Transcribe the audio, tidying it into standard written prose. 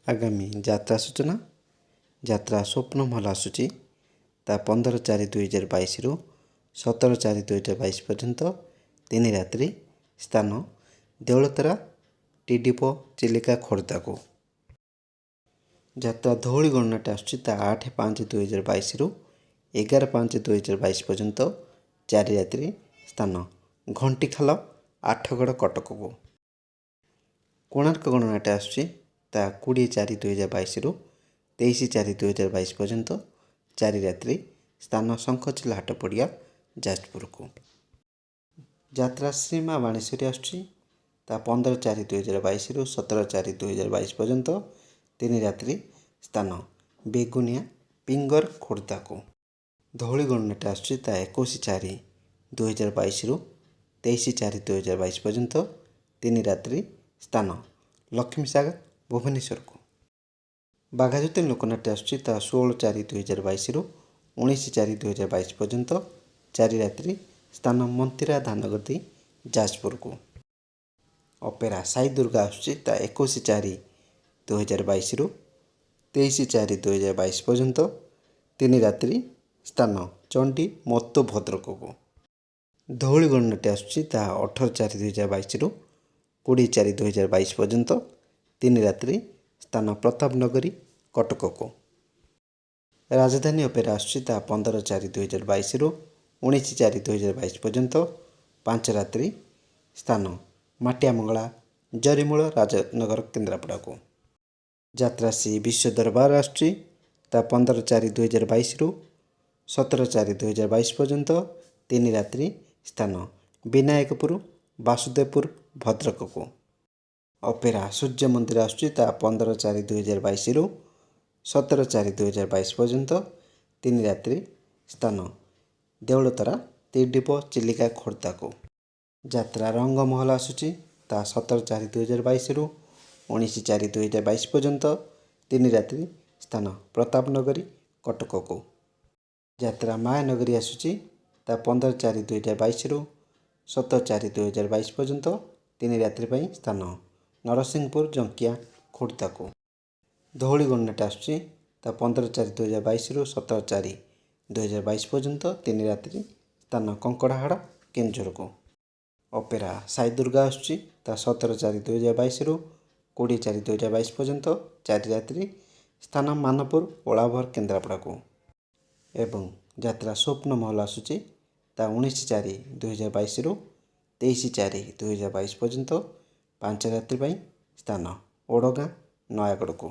ଆଗାମୀ ଯାତ୍ରା ସୂଚନା। ଯାତ୍ରା ସ୍ୱପ୍ନମହଲ ଆସୁଛି, ତା 15/4/2022ରୁ 17/4/2022 ପର୍ଯ୍ୟନ୍ତ, 3 ରାତ୍ରି, ସ୍ଥାନ ଦେଉଳତରା ଟିଡିପୋ, ଚିଲିକା, ଖୋର୍ଦ୍ଧାକୁ। ଯାତ୍ରା ଧଉଳି ଗଣନାଟ୍ୟ ଆସୁଛି, ତା 8/5/2022ରୁ 11/5/2022 ପର୍ଯ୍ୟନ୍ତ, 4 ରାତ୍ରି, ସ୍ଥାନ ଘଣ୍ଟିଖାଲ, ଆଠଗଡ଼, କଟକକୁ। କୋଣାର୍କ ଗଣନାଟ୍ୟ ଆସୁଛି, ତା 20/4/2022ରୁ 23/4/2022 ପର୍ଯ୍ୟନ୍ତ, 4 ରାତ୍ରି, ସ୍ଥାନ ଶଙ୍ଖଚିଲା ହାଟ ପଡ଼ିଆ, ଯାଜପୁରକୁ। ଯାତ୍ରା ଶ୍ରୀମା ବାଣେଶ୍ୱରୀ ଆସୁଛି, ତା 15/4/2022ରୁ 17/4/2022 ପର୍ଯ୍ୟନ୍ତ, 3 ରାତ୍ରି, ସ୍ଥାନ ବେଗୁନିଆ ପିଙ୍ଗର, ଖୋର୍ଦ୍ଧାକୁ। ଧଉଳି ଗଣନାଟ୍ୟ ଆସୁଛି, ତା 21/4/2022ରୁ 23/4/2022 ପର୍ଯ୍ୟନ୍ତ, 3 ରାତ୍ରି, ସ୍ଥାନ ଲକ୍ଷ୍ମୀସାଗର, ଭୁବନେଶ୍ୱରକୁ। ବାଘାଯତୀନ ଲୋକନାଟ୍ୟ ଆସୁଛି, ତା 16/4/2022ରୁ 19/4/2022 ପର୍ଯ୍ୟନ୍ତ, 4 ରାତ୍ରି, ସ୍ଥାନ ମନ୍ତିରା ଧାନଗଦି, ଯାଜପୁରକୁ। ଅପେରା ସାଇ ଦୁର୍ଗା ଆସୁଛି, ତା 21/4/2022ରୁ 23/4/2022 ପର୍ଯ୍ୟନ୍ତ, 3 ରାତ୍ରି, ସ୍ଥାନ ଚଣ୍ଡୀ ମତୋ, ଭଦ୍ରକକୁ। ଧଉଳି ଗଣନାଟ୍ୟ ଆସୁଛି, ତାହା 18/4/2022ରୁ 20/4/2022 ପର୍ଯ୍ୟନ୍ତ, 3 ରାତ୍ରି, ସ୍ଥାନ ପ୍ରତାପ ନଗରୀ, କଟକକୁ। ରାଜଧାନୀ ଅପେରା ଆସୁଛି, ତାହା 15/4/2022ରୁ 19/4/2022 ପର୍ଯ୍ୟନ୍ତ, 5 ରାତ୍ରି, ସ୍ଥାନ ମାଟିଆମଙ୍ଗଳା, ଜରିମୂଳ, ରାଜନଗର, କେନ୍ଦ୍ରାପଡ଼ାକୁ। ଯାତ୍ରା ଶ୍ରୀ ବିଶ୍ୱ ଦରବାର ଆସୁଛି, ତା 15/4/2022ରୁ 17/4/2022 ପର୍ଯ୍ୟନ୍ତ, 3 ରାତ୍ରି, ସ୍ଥାନ ବିନାୟକପୁର, ବାସୁଦେବପୁର, ଭଦ୍ରକକୁ। ଅପେରା ସୂର୍ଯ୍ୟ ମନ୍ଦିର ଆସୁଛି, ତା 15/4/2022ରୁ 17/4/2022 ପର୍ଯ୍ୟନ୍ତ, 3 ରାତ୍ରି, ସ୍ଥାନ ଦେଉଳତରା ତ୍ରିଡିପ, ଚିଲିକା, ଖୋର୍ଦ୍ଧାକୁ। ଯାତ୍ରା ରଙ୍ଗମହଲ ଆସୁଛି, ତା 17/4/2022ରୁ 19/4/2022 ପର୍ଯ୍ୟନ୍ତ, 3 ରାତ୍ରି, ସ୍ଥାନ ପ୍ରତାପନଗରୀ, କଟକକୁ। ଯାତ୍ରା ମାୟାନଗରୀ ଆସୁଛି, ତା 15/4/2022ରୁ 17/4/2022 ପର୍ଯ୍ୟନ୍ତ, 3 ରାତ୍ରି ପାଇଁ, ସ୍ଥାନ ନରସିଂହପୁର, ଜଙ୍କିଆ, ଖୋର୍ଦ୍ଧାକୁ। ଧଉଳି ଗଣନାଟ୍ୟ ଆସୁଛି, ତା 15/4/2022ରୁ 17/4/2022 ପର୍ଯ୍ୟନ୍ତ, 3 ରାତ୍ରି, ସ୍ଥାନ କଙ୍କଡ଼ାହାଡ଼, କେନ୍ଦୁଝରକୁ। ଅପେରା ସାଇ ଦୁର୍ଗା ଆସୁଛି, ତା 17/4/2022ରୁ 20/4/2022 ପର୍ଯ୍ୟନ୍ତ, 4 ରାତ୍ରି, ସ୍ଥାନ ମାନପୁର, ଓଳାଭର, କେନ୍ଦ୍ରାପଡ଼ାକୁ। ଏବଂ ଯାତ୍ରା ସ୍ୱପ୍ନ ମହଲ ଆସୁଛି, ତା 19/4/2022ରୁ 23/4/2022 ପର୍ଯ୍ୟନ୍ତ, 5 ରାତ୍ରି ପାଇଁ, ସ୍ଥାନ ଓଡ଼ଗାଁ, ନୟାଗଡ଼କୁ।